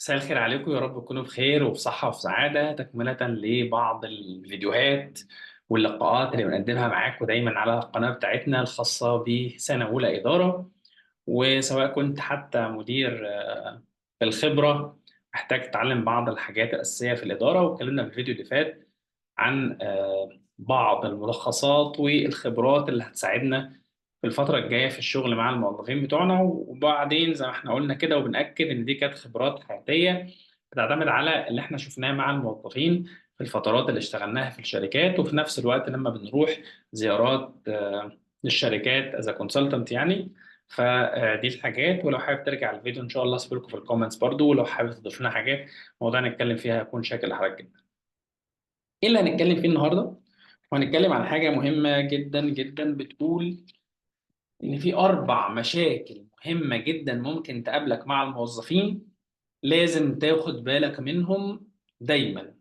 مساء الخير عليكم، يا رب تكونوا بخير وبصحة وفي سعادة. تكملة لبعض الفيديوهات واللقاءات اللي بنقدمها معاكم دايما على القناة بتاعتنا الخاصة بسنة أولى إدارة، وسواء كنت حتى مدير في الخبرة محتاج تتعلم بعض الحاجات الأساسية في الإدارة. واتكلمنا في الفيديو اللي فات عن بعض الملخصات والخبرات اللي هتساعدنا في الفترة الجاية في الشغل مع الموظفين بتوعنا. وبعدين زي ما احنا قلنا كده وبنأكد إن دي كانت خبرات حياتية بتعتمد على اللي احنا شفناه مع الموظفين في الفترات اللي اشتغلناها في الشركات، وفي نفس الوقت لما بنروح زيارات للشركات as a consultant يعني. فدي الحاجات، ولو حابب ترجع الفيديو ان شاء الله اسيب لكم في ال comments برضو، ولو حابب تضيف لنا حاجات موضوع نتكلم فيها هكون شاكر لحضرتك جدا. ايه اللي هنتكلم فيه النهارده؟ وهنتكلم عن حاجة مهمة جدا جدا بتقول ان في 4 مشاكل مهمة جدا ممكن تقابلك مع الموظفين، لازم تاخد بالك منهم دايما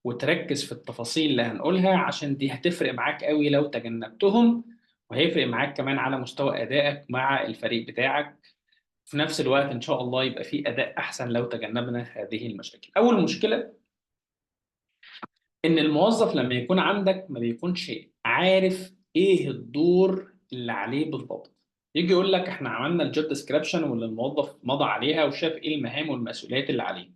وتركز في التفاصيل اللي هنقولها، عشان دي هتفرق معاك قوي لو تجنبتهم، وهيفرق معاك كمان على مستوى ادائك مع الفريق بتاعك. في نفس الوقت ان شاء الله يبقى في اداء احسن لو تجنبنا هذه المشاكل. اول مشكلة ان الموظف لما يكون عندك ما بيكونش عارف ايه الدور اللي عليه بالضبط. يجي يقول لك احنا عملنا ال job description واللي الموظف مضى عليها وشاف ايه المهام والمسؤوليات اللي عليه،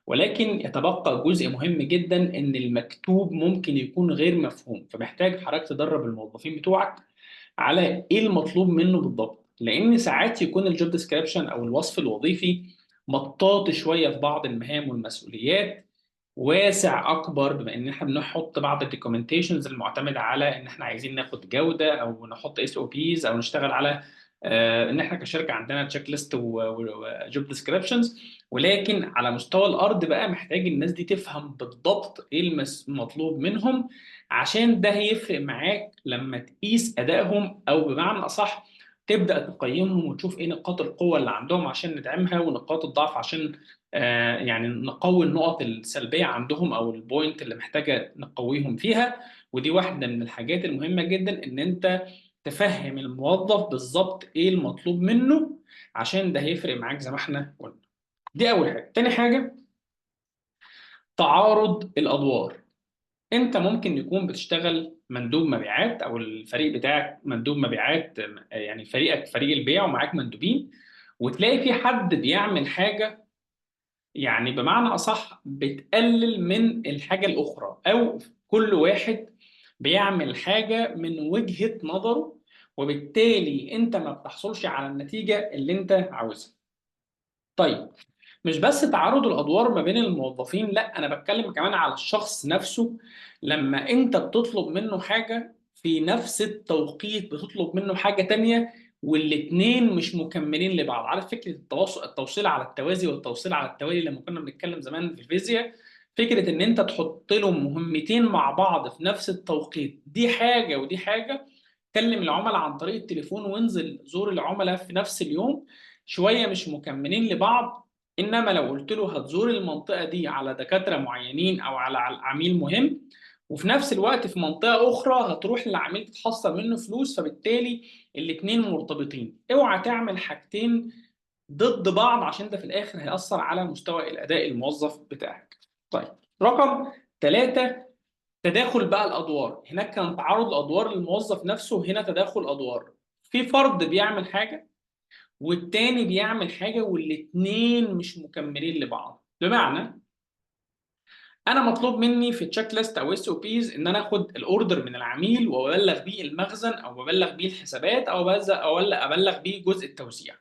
ولكن يتبقى جزء مهم جدا ان المكتوب ممكن يكون غير مفهوم. فمحتاج حضرتك تدرب الموظفين بتوعك على ايه المطلوب منه بالضبط، لان ساعات يكون ال job description او الوصف الوظيفي مطاط شوية في بعض المهام والمسؤوليات، واسع اكبر بما ان احنا بنحط بعض ال documentations المعتمدة على ان احنا عايزين ناخد جوده او نحط SOPs او نشتغل على ان احنا كشركة عندنا checklist و job descriptions، ولكن على مستوى الارض بقى محتاج الناس دي تفهم بالضبط ايه المطلوب منهم، عشان ده هيفرق معاك لما تقيس ادائهم، او بمعنى اصح تبدا تقيمهم وتشوف ايه نقاط القوة اللي عندهم عشان ندعمها، ونقاط الضعف عشان نقوي النقط السلبية عندهم او ال point اللي محتاجه نقويهم فيها. ودي واحدة من الحاجات المهمة جدا، ان انت تفهم الموظف بالظبط ايه المطلوب منه، عشان ده هيفرق معاك زي ما احنا قلنا. دي اول حاجة. تاني حاجة تعارض الادوار. انت ممكن يكون بتشتغل مندوب مبيعات، او الفريق بتاعك مندوب مبيعات، يعني فريقك فريق البيع ومعاك مندوبين، وتلاقي في حد بيعمل حاجة بمعنى اصح بتقلل من الحاجة الاخرى، او كل واحد بيعمل حاجة من وجهه نظره، وبالتالي انت ما بتحصلش على النتيجة اللي انت عاوزها. مش بس تعارض الادوار ما بين الموظفين، لا انا بتكلم كمان على الشخص نفسه. لما انت بتطلب منه حاجة في نفس التوقيت بتطلب منه حاجة تانية، والاتنين مش مكملين لبعض. عارف فكرة التوصيل على التوازي والتوصيل على التوالي لما كنا بنتكلم زمان في الفيزياء؟ فكرة ان انت تحط لهم مهمتين مع بعض في نفس التوقيت، دي حاجة ودي حاجة. كلم العملاء عن طريق التليفون وانزل زور العملاء في نفس اليوم، شوية مش مكملين لبعض. انما لو قلت له هتزور المنطقة دي على دكاترة معينين او على عميل مهم، وفي نفس الوقت في منطقة اخرى هتروح للعميل تتحصل منه فلوس، فبالتالي الاتنين مرتبطين. اوعى تعمل حاجتين ضد بعض، عشان ده في الاخر هيأثر على مستوى الاداء الموظف بتاعك. رقم 3، تداخل بقى الادوار. هناك كان تعارض الادوار للموظف نفسه، وهنا تداخل ادوار. في فرد بيعمل حاجة والتاني بيعمل حاجة، والاتنين مش مكملين لبعض. بمعنى انا مطلوب مني في checklist او SOPs ان انا اخد ال order من العميل وابلغ بيه المخزن، او ابلغ بيه الحسابات، او ابلغ بيه جزء التوزيع.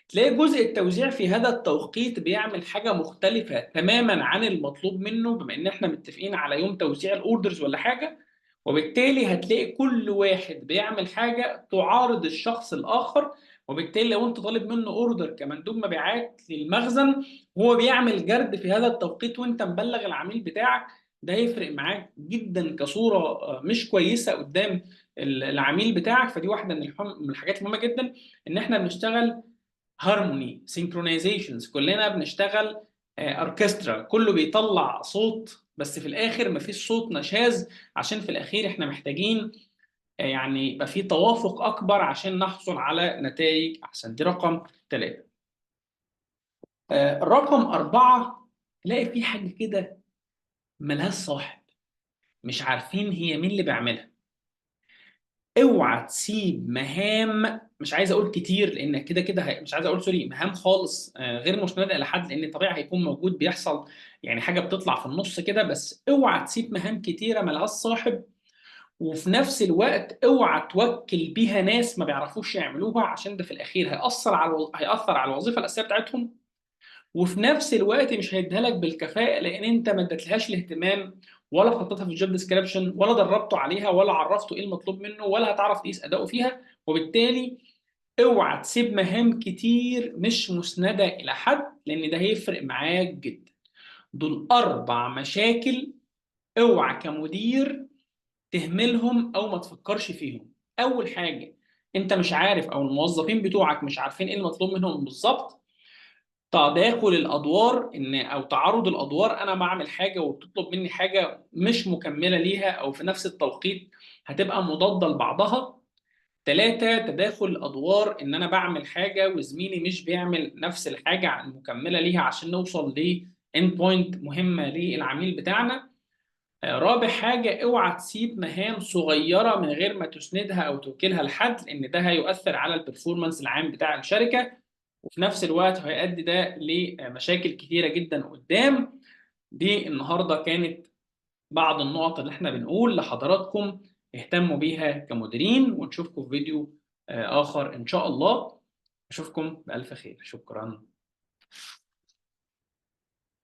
تلاقي جزء التوزيع في هذا التوقيت بيعمل حاجة مختلفة تماما عن المطلوب منه، بما ان احنا متفقين على يوم توزيع ال orders ولا حاجة، وبالتالي هتلاقي كل واحد بيعمل حاجة تعارض الشخص الاخر. وبالتالي لو انت طالب منه order كمندوب مبيعات للمخزن وهو بيعمل جرد في هذا التوقيت وانت مبلغ العميل بتاعك، ده هيفرق معاك جدا كصوره مش كويسة قدام العميل بتاعك. فدي واحدة من الحاجات المهمة جدا، ان احنا بنشتغل harmony synchronizations، كلنا بنشتغل اوركسترا، كله بيطلع صوت بس في الاخر مفيش صوت نشاز، عشان في الاخير احنا محتاجين يبقى في توافق اكبر عشان نحصل على نتائج احسن. دي رقم 3. رقم 4، تلاقي في حاجة كده ملهاش صاحب، مش عارفين هي مين اللي بيعملها. اوعى تسيب مهام، مش عايز اقول كتير لان كده كده مش عايز اقول sorry، مهام خالص غير مسنده الى حد، لان طبيعي هيكون موجود بيحصل يعني حاجة بتطلع في النص كده، بس اوعى تسيب مهام كتيرة ملهاش صاحب، وفي نفس الوقت اوعى توكل بيها ناس ما بيعرفوش يعملوها، عشان ده في الاخير هيأثر على الوظيفة الاساسية بتاعتهم، وفي نفس الوقت مش هيديها لك بالكفاءه، لان انت ما اديتلهاش الاهتمام ولا حطيتها في ال job description ولا دربته عليها ولا عرفته ايه المطلوب منه ولا هتعرف تقيس اداؤه فيها. وبالتالي اوعى تسيب مهام كتير مش مسنده الى حد، لان ده هيفرق معاك جدا. دول 4 مشاكل اوعى كمدير تهملهم او ما تفكرش فيهم. اول حاجة، انت مش عارف او الموظفين بتوعك مش عارفين ايه المطلوب منهم بالظبط. تداخل الادوار، ان او تعارض الادوار، انا بعمل حاجة وبتطلب مني حاجة مش مكملة ليها او في نفس التوقيت هتبقى مضادة لبعضها. 3، تداخل الادوار، ان انا بعمل حاجة وزميلي مش بيعمل نفس الحاجة المكمله ليها عشان نوصل ل end point مهمة للعميل بتاعنا. رابع حاجة، اوعى تسيب مهام صغيرة من غير ما تسندها او توكلها لحد، لان ده هيؤثر على ال performance العام بتاع الشركة، وفي نفس الوقت هيؤدي ده لمشاكل كتيرة جدا قدام. دي النهارده كانت بعض النقط اللي احنا بنقول لحضراتكم اهتموا بيها كمديرين، ونشوفكم في فيديو آخر إن شاء الله. أشوفكم بألف خير، شكرا.